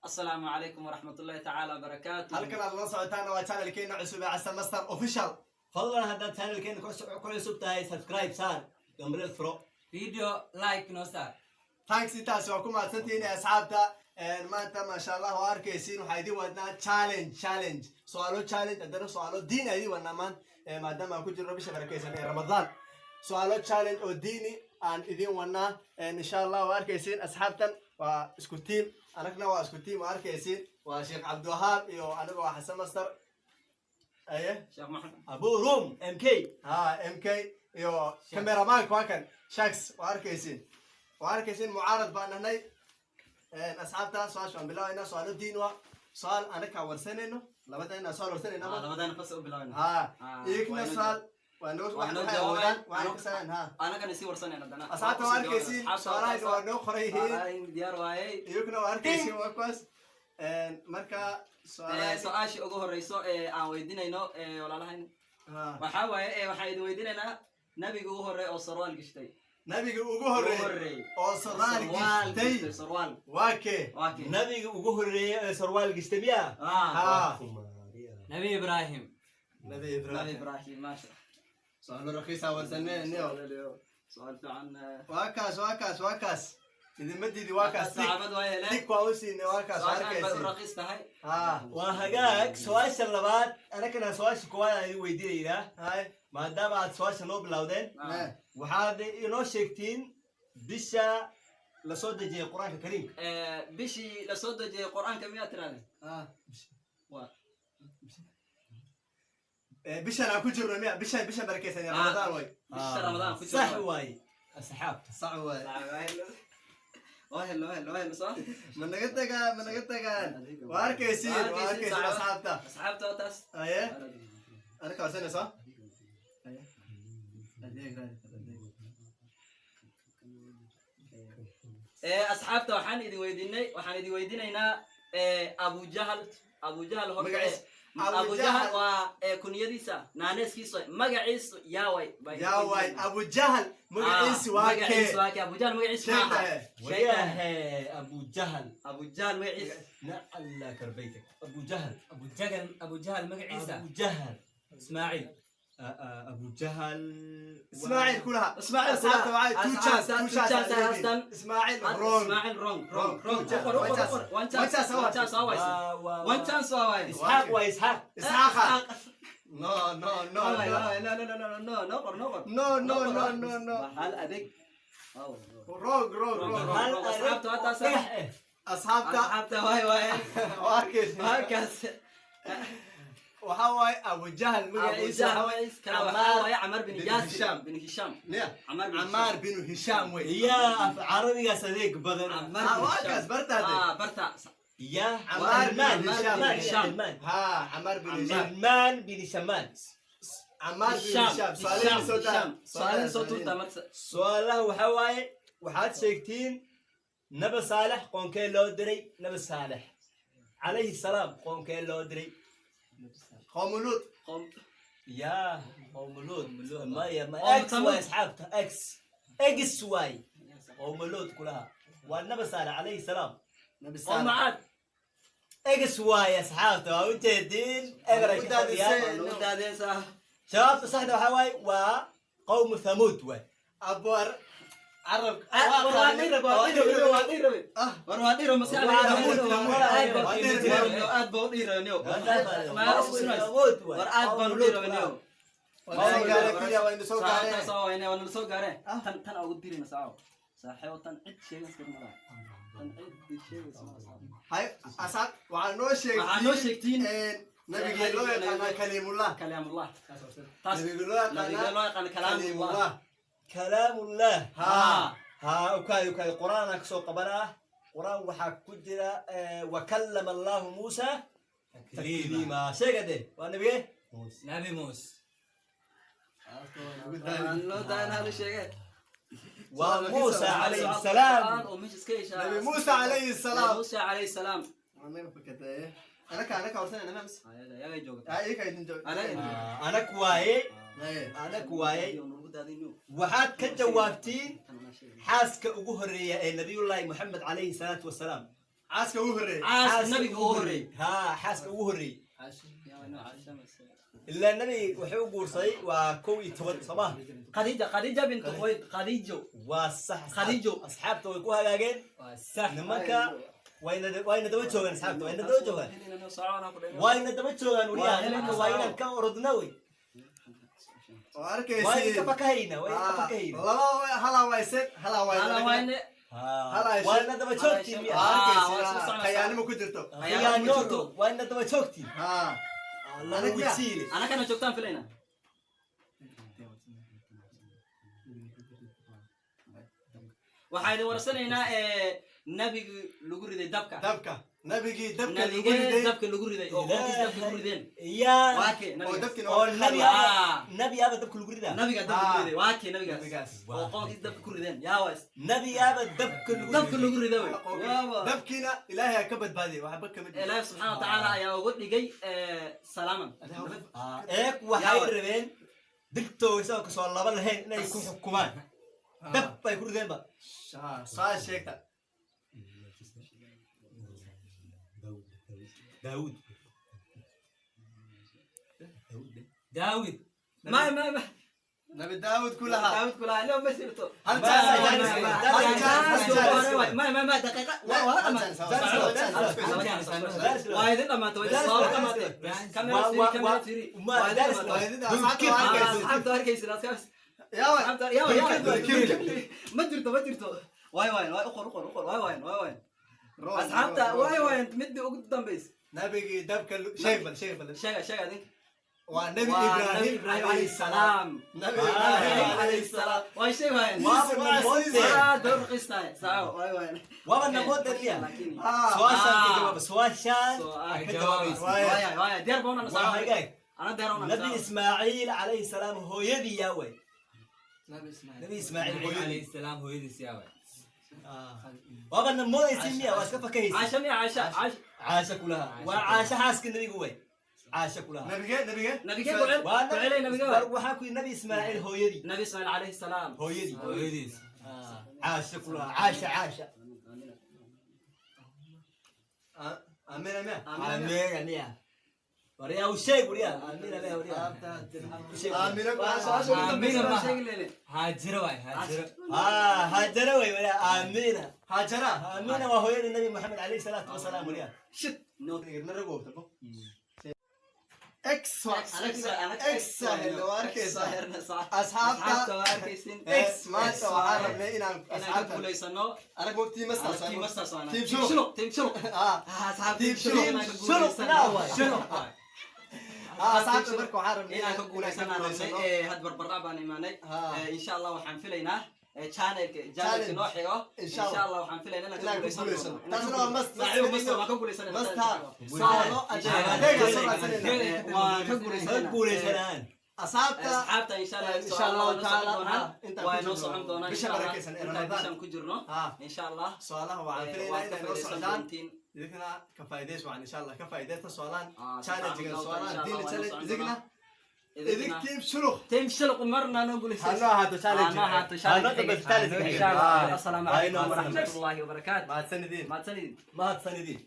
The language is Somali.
Asalaamu calaykum waraxmatullahi tacaala wabarakaatu. Halkan aad la socotaana waa channelkeena cusub ee Xasan Master Official. Fadlan haddaad channelkeena ku cusub tahay, subscribe saar, gambaleel furo. Video like noo saar. Thanks, intaas waa ku mahadsantihiin, asxaabta. Maanta, maasha Allah, waa arkaysiin, waxaa idin wadnaa challenge, challenge, su-aalo challenge, haddana su-aalo diin aa idin wadnaa maanta, maadaama aan ku jirno bisha barakeysan ee Ramadaan. Su-aalo challenge oo diini aan idin wadnaa, insha Allah. Waa arkaysiin, asxaabtan waa isku team, anagna waa isku team. Waa arkaysiin, waa Sheekh Cabdiwahaab iyo aniga waa Xasan Master aye. Sheekh Maxamed. Abu Rum MK. Ha, MK iyo cameramanka waa kan Shaks. Waa arkaysiin, waa arkaysiin, mucaarad baan nahnay. Asxaabta, su-aasha waan bilaabaynaa. Su-aalo diin waa su-aal anakaa warsanayno, labadayna su-aal warsanayno. Labadana fas u bilaabna. Ha, iyagna su-aal waa noo waa noo waxay jawaabay. awoodaan, waxay kasayaan ha. Anagana sii warsanayna haddana. Asxaabta, waa arkaysiin, su-aalahayna waa noo qoran yihiin. Diyaar waayey. Iyaguna waa arkaysiin, waa kuwaas. Marka su-aalaha Su-aasha ugu horeyso ee aan weydiinayno walaalahayn waxaa waaye, waxaan idin weydiinaynaa nabiga ugu horreey oo sarwaal gashtay. Nabiga ugu Ugu horreeyay horreeyay oo sarwaal gishtay. Sarwaal. Waa kee? Waa kee? Nabiga ugu horreeyay ee sarwaal gishtay miya? Ha. Nabi Ibrahim. Nabi Nabi Ibrahim. Ibrahim, maasha. Su-aalo rakiisa warsanee niyo. Su-aal fiican. Waa kaas, waa kaas, waa kaas, idinma diidi, waa kaas. Saxaabad waa heleen. Dig waa u siinay, waa kaas, waa Su-aashaan bay u arkaysiin. raqiis tahay. Ha. Waa hagaag. Su-aasha labaad, anagana su-aasha koowaad aan idin weydiinaynaa. Hay. Maadaama aad su-aasha noo bilowdeen, Ne. waxaad inoo sheegtiin bisha lasoo dejiyay Qur-aanka Kariimka. Bishii lasoo dejiyay Qur-aanka miyaa tirahdeen? Waa Bishan aan ku jirno miya? Bisha barakeysan ee Ramadaan way. Bisha Ramadaan ku Sax jirno. waaye, asxaabta. Sax waay. Waa helno, waa helno, waa helno, soo. Ma naga tagaan, ma naga tagaan. Waa arkaysiin, waa arkaysiin, asxaabta. Asxaabta, waa taas. Aye, anaka warsanayso. Aye, adeeg raadi, adeeg. Asxaabta, waxaan idin weydiinay, waxaan idin weydiinaynaa Abu Jahal. Abu Jahal horta Magaciis. Abu Abu Jahal Jahal. waa kunyadiisa, naaneeskiisa, magaciisu yaaway baan idin Yaa waay. weydiinaynaa. Abu Jahal magaciisi waa Magaciisu kee? waa kee? Abu Jahal magaciisu Sheeg. maaha. Tahe. Wayahe Abu Jahal. Abu Jahal magaciisa. Nacalla karbaytak, Abu Jahal. Abu Jahal, Abu Jahal magaciisa. Abu Jahal. Ismaaciil. Abu Jahal. Ismaaciil kulaha. Ismaaciil. Asxaabta, waxay two chance, Asxaabta, two two chance. Chance ay haystaan. Ismaaciil wrong. Ismaaciil wrong, wrong, wrong. Two chance, Qor, one qor, chance. qor. One One chance, chance, one chance waa wayse. One chance waa waay. Isxaaq waa Isxaaq. Isxaaqa, no, no, no. No, No. no, no, no, no, no, no, qor, no, qor. No, no, no, no, no. Hal adeeg. Wrong, wrong, wrong, wrong. Hal Asxaabta, waa taas. Dhagax eh. Asxaabta. Asxaabta, waay waay. Waa arkaysa. Halkaas. Waxaa waaye Abu Jahl Abu magaciisa Jahl waxaa waaye kale waxaa waaye Camar bin bin Yaasir Hishaam. bin Hishaam. Miya? Camar bin Camaar bin Hishaam wey. Iya, af carabigaas adeeg badan. Camar Ah, bin waa Hishaam. kaas bartaade. Ah, barta. Ya. Camaar bin Ilmaan, Hishaam. Ilmaan, Hishaam. Ilmaan. Ha, Camaar bin Hishaam. Ilmaan bin Shamaan. Camaar bin Hishaam. Hishaam. Su'aalihiin soo daa. Hishaam. Su'aalihiin soo tuurta marka. Su-aalaha waxaa waaye, waxaad sheegtiin Nabi Saalex qoonkee loo diray? Nabi Saalex calayhi salaam qoonkee loo diray? Qawmu Luut. Qom Ya qowmu Luut maya ma Qowmu x Thamuud. Waay, asxaabta, x x waay. Qowmu Luut kulaha waa Nabi Saalex calayhi salaam. Nabi Qowmu Saalex. Caad. X waay, asxaabta, waa ujeediin, eberay ka Ugu daadisay. fadhiyaan. Waa lagu daadeysaa. Jawaabta saxda waxaa waaye waa qowmu Thamuud waay. Abwar carab. War waa dhiirab, waa dhiirab, waa dhiirab. War waa dhiirab, maskaxda. Waa Thamuud, Thamuud. Aad baa Waa u dhiirab. dhiirab, aad baa u dhiirab, niyo. Qowmu Ma xasuusinayso. Thamuud waay. War aad baan u dhiirab, niyo. Waa soo gaareen keliya, waa ina soo gaareen. Saacadda soo wayne, waa nala soo gaareen. Tan tan ugu dirina saaco. Saaxiibo, tan cid sheegaysa ma laha. Tan cid sheegaysa ma laha. Hay, asxaab, waxaa noo sheegtiin. Waxaa noo sheegtiin. Nabigee loo yaqaanaa Kaliimullah? Kalaamullah. Taas Nabigee loo nabigee yaqaanaa loo yaqaan kalaamullah. Kaliimullah? Kalaamullah. Ha. Ha, ukaay, ukaay, qur-aanaa kasoo qabanaa. Qur-aan waxaa ku jira wakallama Allahu Muusa takliima. Sheegade, waa nabige. Nabi Muus. Loo daayan hal sheege. Waa Muusa calayhi salaam. Oo meesha iska yeeshaa. Nabi Muusa calayhi salaam. Nabi Muusa calayhi salaam. Anaka, anaka warsanayna mams. Ayaga ayaga joogta. Ah, iyaka idin joog. Anaga idin Ah, anak waaye, anak waaye. Waxaad ka jawaabtiin xaaska ugu horeeya ee Nabiyullaahi Moxamed calayhi salaatu wasalaam. Xaaska ugu horreeyey. Xaaska nabiga ugu horreeyey. Ha, xaaska ugu horreeyey. Ilaa nabi wuxuu u guursaday waa 11, soo ma? Khadiija, Khadiija bintu Khuwaylid, Khadiijo. Waa sax. Khadiijo. Asxaabta way ku hagaageen. Waa sax. Nimanka wayna daba joogaan, asxaabta wayna daba joogaan, wayna daba joogaan wariyaha. Nimanka waa inaan ka orodna wey. Oo Waa arkaysiin. ka fakahayna, waa ka fakahayna. Laba halaa waysen, halaa Hala wayne. wayne. Waana daba joogtiin miya? Waa Ah, arkaysiin. waa soo soconaysaa. Khayaanimo ku jirto. Khiyaanooto, waana daba joogtiin. Ha. Laba wajiile. Anakana joogtaan filayna. Waxaa idin warsanaynaa nabigii lagu riday dabka. Dabka, nabigii dabka lagu Nabigee riday. dabka lagu riday oo qoonkiis dabka ku rideen. Yaa. Waa kee Oo nabigaas? dabkina Oo nabi Ah. aba, nabi aba dabka lagu ridaa. Nabiga dabka ku riday, waa kee nabigaas? Nabigaas. Oo qoonkiis dabka ku rideen, yaa ways? Nabi aba dabka lagu Dabka lagu riday wey. Waaba. Dabkiina Ilaahay ha ka badbaadiyay, waxba kama dhigin. Ilaahi subxaana wa tacaala ayaa uga dhigay salaaman. Ah, eeg, waxay Yaa. rabeen digtoo isagoo kasoo laba lahayn inay ku xukumaan, dab bay ku rideenba. Ah, saa sheegta. Daawud. Daawid. Ma Nabi Daawud ku lahaa. Daawud kulaha loo ma jirto. Hal Ma- chance, ma- chance, ma- hal chance, hal chance. Ma daqiiqa. La, waa hal dhamaatay. chance, hal chance, hal chance. Waa idin dhamaatay, waa idin soo dhamaatay. Kamera tiri, kamera tiri. Waa idin dhamaatay. Waa idin asxaabta waa arkaysiin. Asxaabta arkaysin, asxaabta. Yaa waay. Asxaabta, yaa waay, yaa waay. Dulkifli. Ma jirto, ma jirto. Waay waay waay, uqor, uqor, uqor, waay waay waay waay. Roon, Asxaabta, roon, waay roon. waay, midii ugu dambaysa. Nabigii dabka sheeg bal, sheeg bal. Sheega, sheega idinka. Waa Nabi Waa Ibraahim Nabi calayhi salaam. Nabi Ibraahim calayhi salaam. Waa sheegayaan. Waaba namoodeen. Waa door qistaay saawo, waay waay. Waaba namoodeen miya? Laakiin Ah, Su-aashaan ka Ah. jawaaba, su-aashaan Su'aal. ka jawaabaysa. Waay. Waaya waaya, diyaar baan Waa saawo. hagaag. Ana diyaar baan. Nabi Ismaaciil calayhi salaam hooyadii yaa way? Nabi Ismaaciil. Nabi Ismaaciil hooyadii. Calayhi salaam hooyadiis yaa waay? Waaba namoodaysin miya? Waa iska fakahaysa. Caasha miya? Caasha, Caasha. Caasha kulaha, waa Caasha xaaska nabigu way, Caasha kulaha. Nabige, nabige. Nabigee ku cel, Waa ku celay nabigee waay. Waxaa ku yidhi Nabi Ismaaciil hooyadii. Nabi Ismaaciil calayhi salaam. Hooyadii. Hooyadiis. Caasha kulaha, Caasha, Caasha. Ah, Amina miya? Amiina miya? Waryaa, u sheeg waryaa, amiina miya waryaa? U sheeg. Amina. Waa su'aasha ugu dambaysa, Aamina waa maaha. sheegi leele. Haajiro waay, haajiro. Ah, Haajara way waryaa, Amiina. Haajara. Amiina waa hooyada Nabi Maxamed calayhi salaatu wasalaam waryaa. Shit, no. X X waa arkaysaa. Asxaabta Asxaabta waa arkaysin. X maanta waxaan rabnay inaan inaan ka asxaabta guulaysano. Anag waqti masters. Team Masters waana. Team Team Shuluq. Shuluq, Team Shuluq. Ah, Ah, asxaabta Team Team Shuluq Shuluq. inaan ka Shuluq guulaysano. naa waay. Shuluq waay. Ah, asxaabta marka waxaan rabnay inaan ka guulaysano rabnay. Had barbardhac baan imaanay. Ah. Insha Allah waxaan filaynaa channelka noo xigo. Insha Insha Allah waxaan filaynaa inaan ka Inaan ka guulaysan guulaysano. doono. Taasna waa must- Saaxiib must, waan ka guulaysanayna. Must have. Su'aalo adeega soo raadsanayna. Waan ka Ka guulaysanayna. guulaysanaan. Asxaabta Asxaabta insha Allah Insha su'aalo Allah waa noo socon taala, doonaan. intaan Waa ku noo jirno. socon doonaan Bisha insha Allah. barakeysan ee Intaan Ramadaan. bishan ku jirno. Ah. Insha Allah. Su'aalaha waxaan filaynaa Waad ka inay noo faa'iidaysan socdaan. doontiin. Idinkana ka faa'iidays wacan, insha Allah ka faa'iidaysta su'aalaan Ah, challenge-ga insha Allah, su'aalahan insha diini Allah, challenge waa noo socon idinkana Idinkana. idink team Shuluq. Team Shuluq marna noo guulaysan. Ha noo ahaato challenge. Ha noo ahaato Ha noo challenge. dambayso challenge. Insha Allah. Ah. Assalaamu Waa calaykum inoo waraxmatullaahi wabarakaatu. Mahadsanidin. Mahadsanidin. Mahadsanidin.